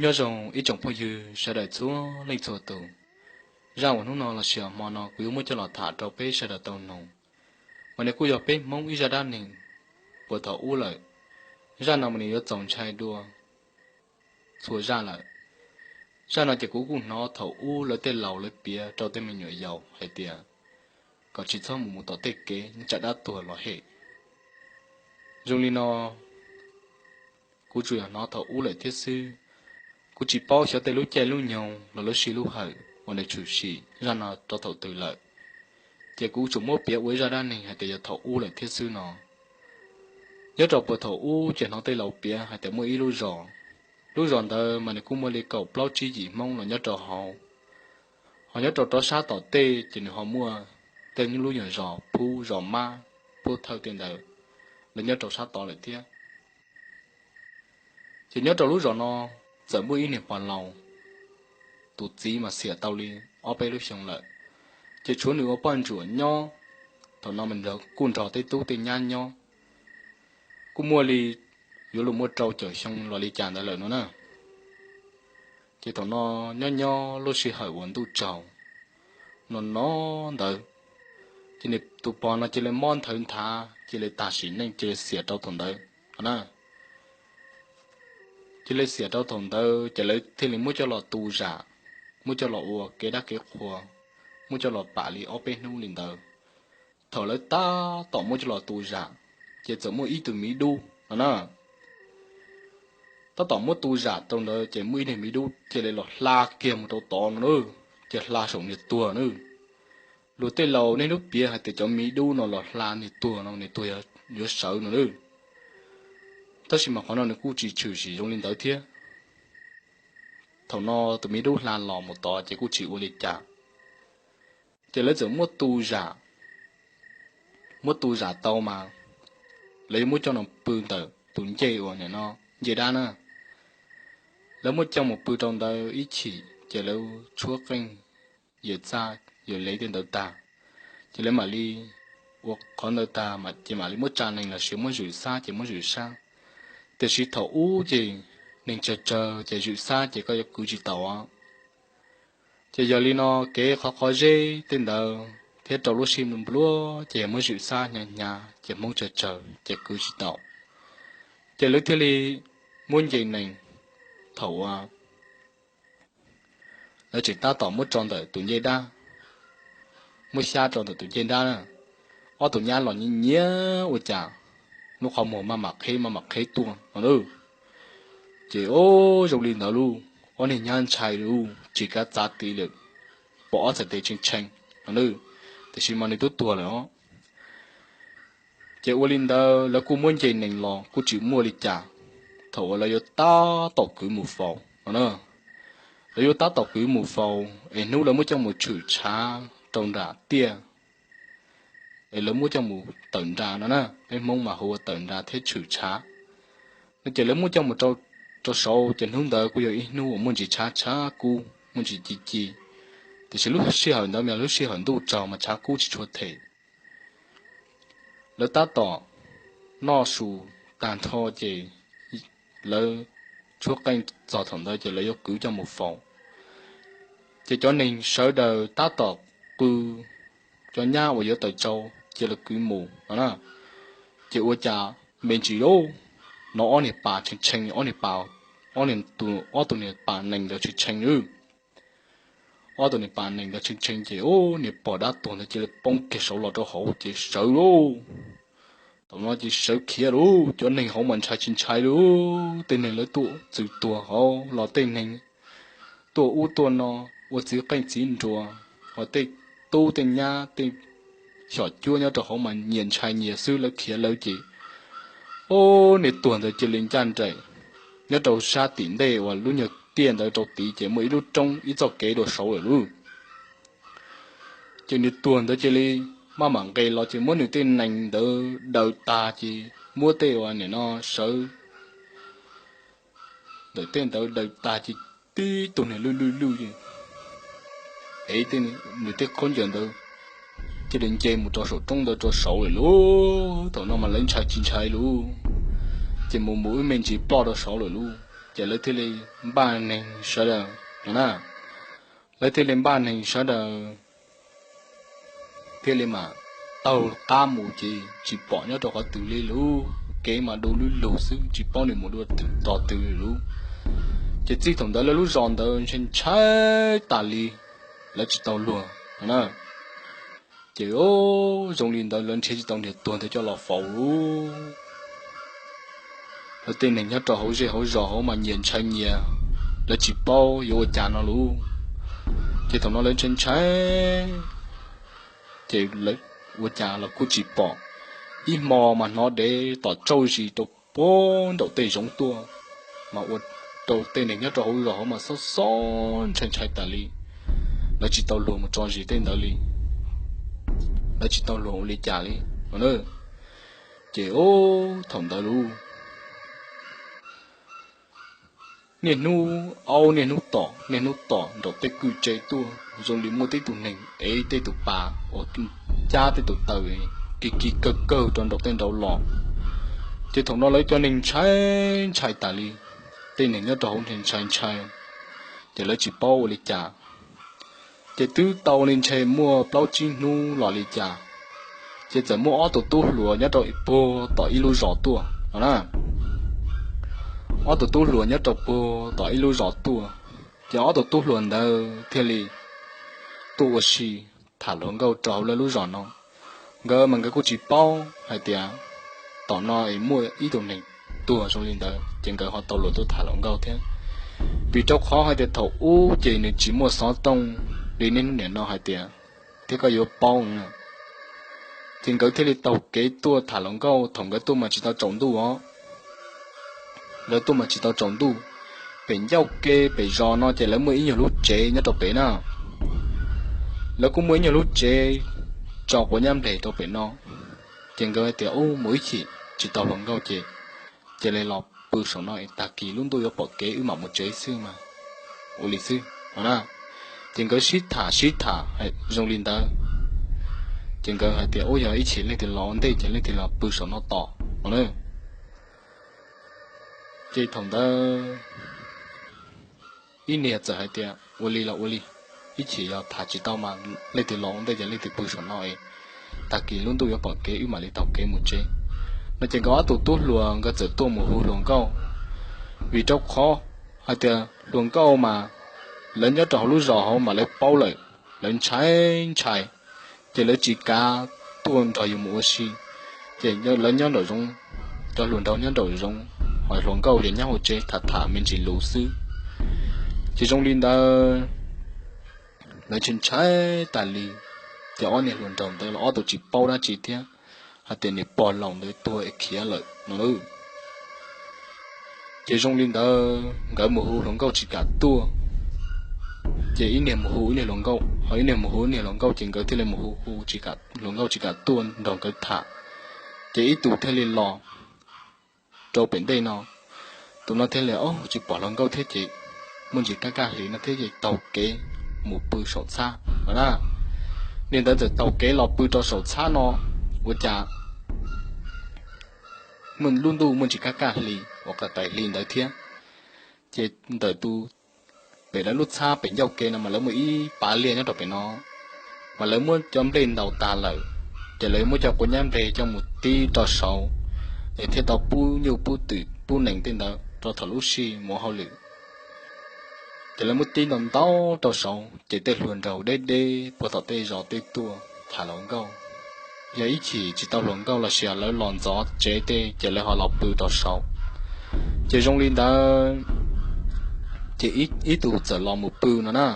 Nyob zoo ib tsoom phooj ywg sawv daws txhua leej txhua tus. Zaj uas hnub no los sis hmo no kuv yuav muab coj los tham rau peb sawv daws tau mloog, mas nws kuj yog peb Hmoob ib zaj dab neeg puag thaum ub lawm. Zaj no mas nws yuav txaus ntshai dua txhua zaj lawm. Zaj no ces kuv kuj hnov thaum ub lawv tej laus lawv piav rau tej me nyuam yaus hais tias kom tsis txhob mus mus tom tej kev tsam dab tuag los hem. Zoo li no, kuv tsuas yog hnov thaum ub lawm thiab xwb. Kuv tsis paub xyov tej lub caij lub nyoog los lub sij lub hawm uas nws tshwm sim zaj no rau thaum twg lawm, ces kuv tsuas muab piav ua ib zaj dab neeg hais tias yog thaum ub lawm thiab xwb no. Nyob rau puag thaum ub ces hnov tej laus piav hais tias muaj ib lub zos. Lub zos ntawd mas nws kuj muaj li kaum plaub tsib yim Hmoob los nyob rau hauv. Ho nyob rau rov sab tom tej ces nws ho muaj tej lub nyuag zos Phub, zos Mab, Phub Thawj tej ntawd, lawv nyob rau sab tod lawm thiab. Ces nyob rau lub zos no txawm muaj ib niag pog laus, tus txiv mas xiam tau li ob peb lub xyoo lawm, ces tshuav nws ua poj ntsuam nyob. Thaum no mas kuj nrog tej tub tej nyab nyob, kuj muaj li yuav luag muaj rau caum xyoo los li cas ntawd lawm no na. Ces thaum no nyob nyob lub sij hawm uas ntuj tsaus no no ntawd, ces nws tus pog no cia li mob nthawv nthav cia li tag sim neej cia li xiam rau thaum ntawd no na. Cia li xiam rau thaum ntawd ces lawv thiaj li muab coj los tu zam, muab coj los ua kev dab kev qhua, muab coj los pam li ob peb hnub li ntawd. Thaum lawv tab tom muab coj los tu zam, ces txawm muaj ib tug miv dub no na. Tab tom muab tu zam rau ntawd ces muaj ib niag miv dub cia li los hla kiag mus rau tod no na, ces hla saum niag tuag na. Luag tej laus niaj hnub piav hais tias cov miv dub no los hla niag tuag no niag tuag yuav sawv no na. Tab sis mas qhov no nws kuj tsis tshwm sim zoo li ntawd thiab. Thaum no tus miv dub hla los mus tod ces kuj tsis ua li cas, ces lawv txawm muab tu zam. Muab tu zam tau mas lawv yuav muab coj mus pw ntawm tus ncej uas nim no ncej dab na. Lawv muab coj mus pw rau ntawd ib chim ces lawv tshuab qeej, yawm txaj yawm lev tej ntawd tag, ces lawv mam li ua qhov ntawd tag ces mam li muab tsa nees los sis muab zwm xab ces muab zwm xab. Tiam sis thaum ub ces neeg tsawg tsawg ces zwm xab ces koj yuav kwv tsis tau. Ces yog li no kev qhov qhov zeb tej ntawd thiab rau lub sij nplua ces yog muab zwm xab hnyav hnyav ces Hmoob tsawg tsawg ces kwv tsis tau. Ces lawv thiaj li muab nce nees. Thaum uas lawv tseem tab tom muab tso ntawm tus ncej dab, muab xyab rau ntawm tus ncej dab na, ob tug nyab los nyiav nyiav ua cas lub qhov muag maj mam qheb maj mam qheb tuaj no na. Ces o, zoo li ntawd lauj, ob niag nyab ntshai lauj tsis kav txav tid lawm, pom ob txhais tes tshee tshee no na, tiam sis mas nws twb tuag lawm os. Ces ua li ntawd lawv kuj muab nce nees los kuj tsis muaj li cas. Thaum uas lawv yuav tab tom kwv mus faus no na, lawv yuav tab tom kwv mus faus es hnub lawv muab coj mus tshwm tshav rau nram tiaj, es lawv muab coj mus tawm nra no na, peb Hmoob mas hu ua tawm nra thiab tshwm tshav no. Ces lawv muab coj mus rau saud ces hnub ntawd kuj yog ib hnub uas muaj ntsis tshav tshav kub muaj ntsis ci ci, tiam sis lub sij hawm ntawd mas lub sij hawm ntuj tsaus mas tshav kub tsis tshua them. Lawv tab tom noj su tag nrho ces lawv tshuab qeej txog thaum ntawd ces lawv yuav kwv coj mus faus. Ces cov neeg sawv daws tab tom qw, cov nyab uas yuav tawm tsau cia lawv kwv mus no na. Ces ua cas me ntsis lauj, hnov ob niag pas tshee tshee, ob niag pas, ob niag, ob tug niag pas nees ntawd tshee tshee lawm. Ob tug niag pas nees ntawd tshee tshee ces ub, niag pog dab tuag ntawd cia li poob kiag saud los rau hauv ces sawv lauj. Thaum no ces sawv khiav lauj, cov neeg hauv mas ntshai tsis ntshai lauj, tej neeg lawv tuaj txwv tuag hauv los tej neeg tuaj ub tuaj no ua txiv qeej txiv nruas, ho tej tub tej nyab tej xyom cuab nyob rau hauv mas nyias ntshai nyias xwb, lawv khiav lawv ces, ub, niag tuag ntawd cia li ncaj nraim nyob rau sab tim ntej uas lub nyuag tiaj ntawd rau tid ces muaj ib lub roob ib txoj kev dua saud lawm lauj. Ces niag tuag ntawd cia li maj mam nqes los ces muab nws tej nees ntawd daws tag ces muab tej uas nim no sawv ntawm tej ntawd daws tag ces tib tug niag lwj lwj lwj ces ev nws tej khaub ncaws ntawd cia li nce mus rau saum roob ntawd rau saud lawm lauj. Thaum no mas lawv ntshai tsis ntshai lauj, ces mus mus wb me ntsis ploj rau saud lawm lauj. Ces lawv thiaj li npaj neeg sawv daws no na, lawv thiaj li npaj neeg sawv daws thiaj li mas taug qab mus ces tsis pom nyob rau qhov twg li lub kev mas du lub lug xwb, tsis paub nws mus dua twg tos twg li lub. Ces txij thaum ntawd lawv lub zos ntawd ntshai ntshai tas li, lawv tsis tau luag no na. Ces zoo li ntawd lawv nrhiav tsis tau niag tuag ntawd coj los faus lub. Lawv tej neeg nyob rau hauv zej hauv zos hauv mas nyias ntshai nyias, lawv tsis paub yuav ua cas no lub. Ces thaum no lawv ntshai ntshai, ces lawv ua cas los kuj tsis pom. Ib hmo mas hnov dev tom tsauj zis rau puag nraum tej zoov tuaj, mas ua rau tej neeg nyob rau hauv zos hauv mas xob xob ntshai ntshai tas li. Lawv tsis tau luag mus tso zis tej ntawd li, lawv tsis tau luag ua li cas li. Ces thaum ntawd lub niaj hnub aub niaj hnub tom niaj hnub tom nraum tej kwj tse tuaj zoo li muaj tej tus neeg ev tej tus pas uas cab tej tus taws kis kis kawg kawg rau nraum tej nraud los. Ces thaum no lawv cov neeg ntshai ntshai tas li, tej neeg nyob rau hauv ntshai ntshai, ces lawv tsis paub ua li cas. Ces twb tau li ntshe muaj plaub tsib hnub los li cas, ces txawm muaj ob tug tub hluas nyob rau puag tom ib lub zos tuaj no na. Ob tug tub hluas nyob rau puag tom ib lub zos tuaj, ces ob tug tub hluas ntawd thiaj li tuaj ua si tham hluas nkauj rau hauv lawv lub zos no. Nkawd mas nkawd kuj tsis paub hais tias tom no es muaj ib tug neeg tuag zoo li ntawd ces nkawd ho tau luag tuaj tham hluas nkauj thiab. Vim rau qhov hais tias thaum ub ces nws tsis muaj xov tooj li niaj hnub niam no hais tias thiab koj yuav paub. Ces nkawd thiaj li taug kev tuaj tham hluas nkauj, thaum nkawd tuaj mas tsis tau tsaus ntuj os. Nkawd tuaj mas tsis tau tsaus ntuj. Pem ncauj ke pem zos no ces lawv muaj ib nyuag lub tsev nyob rau pem na. Lawv kuj muaj ib nyuag lub tsev tso quav nyab npleg rau pem no. Ces nkawd hais tias ub mus ib chim tsis tau hluas nkauj ces cia li los pw saum no es tag kis lub ntuj yuav pom kev wb mam mus tsev xwb mas ua li xwb no na. Ces nkawd sib tham sib tham zoo li ntawd, ces nkawd hais tias ub yog ib chim leej twg los ua ntej ces leej twg los pw saum no tos no na. Ces thaum ntawd ib niag txawm hais tias ua li los ua li, ib chim yog tham tsis tau mas leej twg los ua ntej ces leej twg pw saum no es tag kis lub ntuj yuav pom kev wb mam li taug kev mus tsev no. Ces nkawd ob tug tub hluas nkawd txawm tuaj mus hu hluas nkauj, vim rau qhov hais tias hluas nkauj mas lawv nyob rau hauv lub zos hauv mas lawv paub lawm, lawv ntshai ntshai, ces lawv tsis kav tuaj nrog yus mus ua si. Ces lawv nyob nraum zoov, cov hluas nraug nyob nraum zoov, ho hluas nkauj ces nyob hauv tsev tham tham me ntsis lus xwb. Ces zoo li ntawd lawv ntshai ntshai tas li, ces ob niag hluas nraug ntawd los ob tug tsis paub dab tsi thiab, hais tias niag pog laus ntawd tuag es khiav lawm no lauj. Ces zoo li ntawd nkawd mus hu hluas nkauj tsis kam tuaj, ces ib niag mus hu ib niag hluas nkauj, ho ib niag mus hu ib niag hluas nkauj, ces nkawd thiaj li mus hu hu tsis kam, hluas nkauj tsis kam tuaj nrog nkawd tham. Ces ib tug thiaj li los rau pem ntej no, tus no thiaj li o tsis pom hluas nkauj thiab ces muaj ntsis kaj kaj hlis no thiab ces taug kev mus pw saum txhab no na. Niag ntawd txawm taug kev los pw rau saum txhab no, ua cas muaj lub ntuj muaj ntsis kaj kaj hli uas qais qais hli ntawd thiab. Ces ntawm tus pem lawv lub txhab pem ncauj ke no mas lawv muaj ib pas liaj nyob rau pem no, mas lawv muab cov nplej ntaus tas lawm, ces lawv muab cov quav nyab nplej coj mus tib rau saud, es thiaj tau pub nyuj pub twm pub nees tej ntawd rau thaum lub sij mus hauj lwm. Ces lawv muab tib ntau ntau rau saud, ces tej hluas nraug deb deb puag tom tej zos tej tuaj tham hluas nkauj. Yog ib chim tsis tau hluas nkauj los sis lawv los ntxov tsev tej ces lawv ho los pw rau saud. Ces zoo li ntawd, ces ib tug txawm los mus pw no na,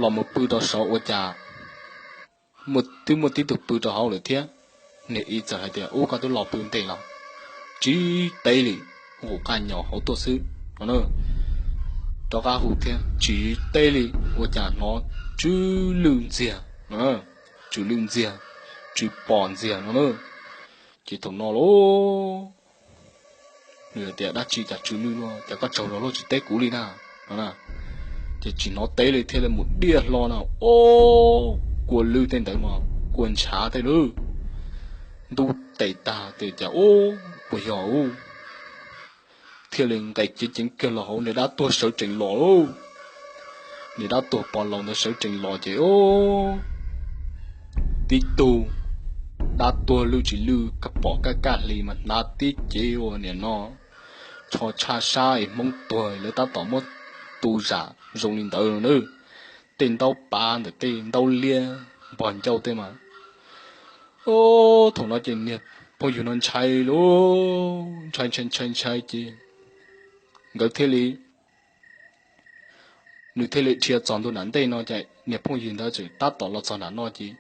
los mus pw rau saud ua cas twb muaj tib tug pw rau hauv lawm thiab. Niag ib txawm hais tias ub koj twb los pw ntev los, tsis teb li, nqus qaj nyos hauv tuaj xwb no. Rov qab hu thiab tsis teb li, ua cas hnov tsw lwj ntxiag no, tsw lwj ntxiag, tsw pos ntxiag no na. Ces thaum no lauj, nws tias dab tsi cas tsw lwj luaj, cas koj tsaug zog luaj tsis teb kuv li na no. Ces tsis hnov teb li thiaj li mus diaj hlo no, o, kua lwj tej ntawd mas kua ntshav tej lub ntub tes tag tias cas ub puas yog ub. thiaj li nqes ceev ceev kiag los hauv, niag dab tuag sawv tsees los lauj. Niag dab tuag pog laus ntawd sawv tsees los ces o, tib tug dab tuag lwj tsis lwj pom kaj kaj hli mas hnav tib cev ua niam no tsho tshaj sab es hmoob tuag lawv tab tom muab tu zam zoo li ntawd no na. Tej ntaub pav ntawm tej ntaub liab npog ncauj tej mas, o, thaum no ces niag phooj ywg no ntshai lauj, ntshai ntshai ntshai ntshai ces nkawd thiaj li, nws thiaj li dhia txog ntua nram ntej no ces niag phooj ywg ntawd txawm tab tom los txog nram no ces,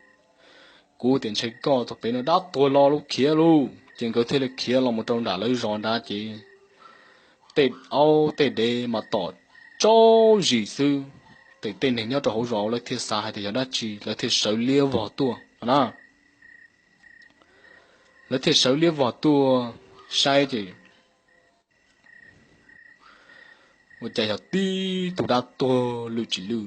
kuv tias ntshai koj txog pem no dab tuag los lub khiav lauj, ces nkawd thiaj li khiav los mus rau nram lawv zos nrad ces tej aub tej dev mas tom tsaub zis xwb. Tej, tej neeg nyob rau hauv zos lawv thiaj xav hais tias yog dab tsi lawv thiaj sawv liab vog tuaj no na. Lawv thiaj sawv liab vog tuaj saib ces ua cas yog tib tug dab tuag lwj tsis lwj.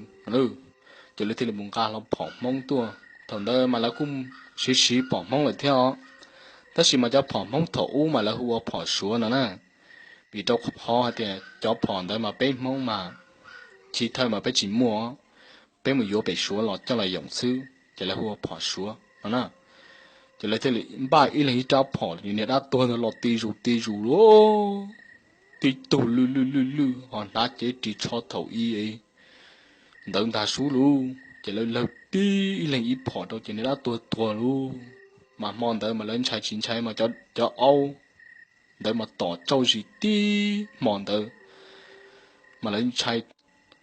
Ces lawv thiaj li mus nqa hlo phom hmoob tuaj. Thaum ntawd mas lawv kuj siv siv phom hmoob lawm thiab os, tab sis mas cov phom hmoob thaum ub mas lawv hu ua phom suav no na. Vim rau qhov hais tias cov phom ntawd mas peb hmoob mas chiv thawj mas peb tsis muaj, peb mus yuav pem suav los coj los yoom xwb ces lawv hu ua phom suav no na. Ces lawv thiaj li npaj ib leeg ib rab phom, niag dab tuag ntawd los ti zus ti zus lauj, tib tug lwj lwj lwj lwj ho hnav cev ris tsho thaum i ntawd ntag sub lauj. Ces lawv lawv tib ib leeg ib phom rau ces niag dab tuag tuag lauj. Mas hmo ntawd mas lawv ntshai tsis ntshai mas cov aub ntawd mas tom tsaub zis tib hmo ntawd mas lawv ntshai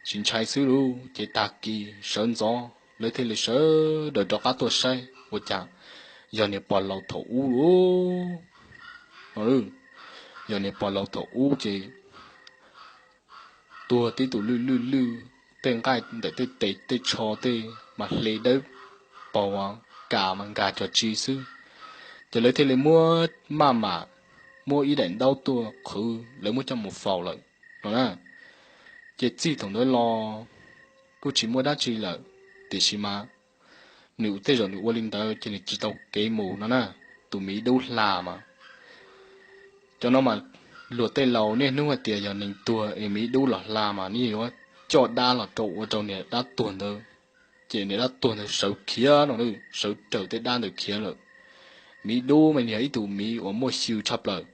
tsis ntshai xwb lauj. Ces tag kis sawv ntxov lawv thiaj li sawv daws rov qab tuaj saib ua cas yog niag pog laus thaum ub lauj. Yog niag pog laus thaum ub ces tuag tib tug lwj lwj lwj, tej nqaij ntawm tej tes tej tsho tej mas hle dawb paug, kas mas nkag cov tsi xwb. Ces lawv thiaj li muab maj mam muab ib daim ntaub tuaj qhwv lawv muab coj mus faus lawm no na. Ces txij thaum ntawd los kuj tsis muaj dab tsi lawm, tiam sis mas nws tej zaum nws ua li ntawd ces nws tsis tau kev mus no na. Tus miv dub hla mas, cov no mas luag tej laus niaj hnub hais tias yog neeg tuag es miv dub los hla mas nws yuav coj dab los rau ua rau niag dab tuag ntawd, ces niag dab tuag ntawd sawv khiav no, sawv raws tej dab ntawd khiav lawm. Miv dub mas nws yog ib tug miv uas muaj xyw tshaj plaws,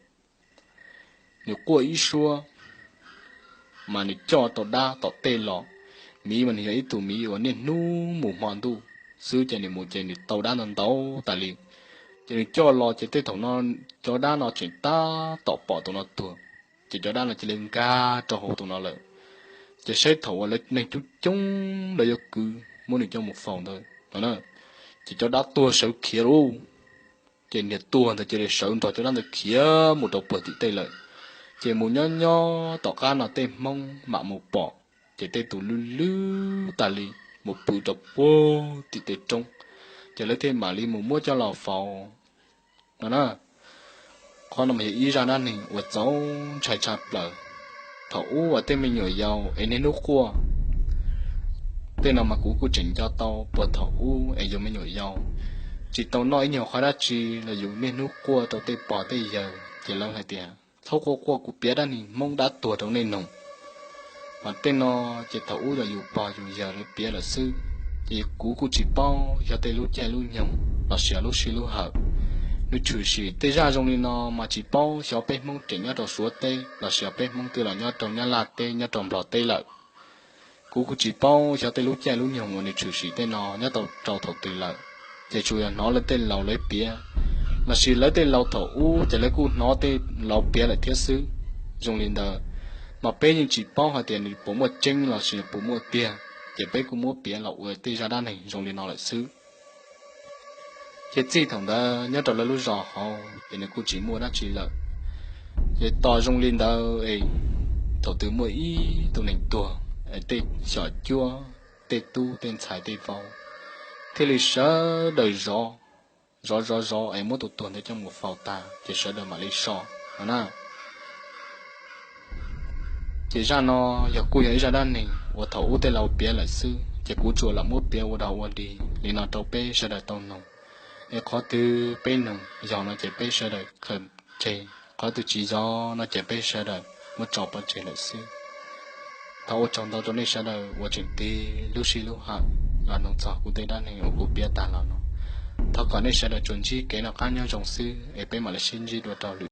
nws quaj ib suab mas nws coj tau dab tom tej los. Miv mas nws yog ib tug miv uas niaj hnub mus hmo ntuj xwb ces nws mus ces nws tau dab ntau ntau tas li. Ces nws coj los ces tej thaum no cov dab no tseem tab tom pom tus no tuag, ces cov dab no cia li nkag rau hauv tus no lawm. Ces saib thaum uas lawv neeg coob coob lawv yuav kwv muab nws coj mus faus ntawd no na, ces cov dab tuag sawv khiav lauj. Ces niag tuag ntawd cia li sawv nrog cov dab ntawd khiav mus rau puag tim tej lawm. Ces mus nyob nyob tom qab no tej hmoob mam mus pom, ces tej tus lwj lwj tas li mus pw rau puag tim tej roob, ces lawv thiaj mam li mus muab coj los faus no na. Qhov no mas yog ib zaj dab neeg uas txaus ntshai tshaj plaws. Thaum ub uas tej me nyuam yaus es niaj hnub quaj, tej no mas kuv kuj tseem nco tau puag thaum ub es yus me nyuam yaus tsis tau noj ib nyuag qhov dab tsi los yus niaj hnub quaj rau tej pog tej yawg ces lawv hais tias txhob quaj quaj, kuv piav dab neeg hmoob dab tuag rau nej mloog. Mas tej no ces thaum ub yog yus pog yus yawg lawv piav lawm xwb, ces kuv kuj tsis paub xyov tej lub caij lub nyoog los sis lub sij lub hawm. Nws tshwm sim tej zaj zoo li no mas tsis paub xyov peb hmoob tseem nyob rau Suav teb los sis peb hmoob twb los nyob rau Nyab Laj teb nyob rau Nplog teb lawm. Kuv kuj tsis paub xyov tej lub caij lub nyoog uas nws tshwm sim tej no nyob tau rau thaum twg lawm, ces tsuas yog hnov lawv tej laus lawv piav, los sis lawv tej laus thaum ub ces lawv kuj hnov tej laus piav lawm thiab xwb. Zoo li ntawd, mas peb yeej tsis paub hais tias nws puas muaj tseeb los sis puas muaj tiag, ces peb kuj muab piav los ua tej zaj dab neeg zoo li no lawm xwb. Ces txij thaum ntawd nyob rau lawv lub zos hauv ces nws kuj tsis muaj dab tsi lawm. Ces tos zoo li ntawd es thaum twg muaj ib tug neeg tuag es tej xyom cuab, tej tub tej ntxhais tej vauv thiaj li sawv daws zov, zov zov zov es muab tus tuag ntawd coj mus faus tag ces sawv daws mam li so no na. Ces zaj no yog kuj yog ib zaj dab neeg uas thaum ub tej laus piav lawm xwb, ces kuv tsuas lam muab piav ua dog ua dig li no rau peb sawv daws tau mloog. Es qhov twg peb mloog yog no ces peb sawv daws khaws tseg, qhov twg tsis yog no ces peb sawv daws muab tso pov tseg lawm xwb. Thov ua tsaug ntau rau nej sawv daws uas tseem tig lub sij lub hawm los mloog txog kuv tej dab neeg uas kuv piav tag los no. Thov kom nej sawv daws tsuas ntsib kev noj qab nyob zoo xwb es peb mam li sib ntsib dua rau lwm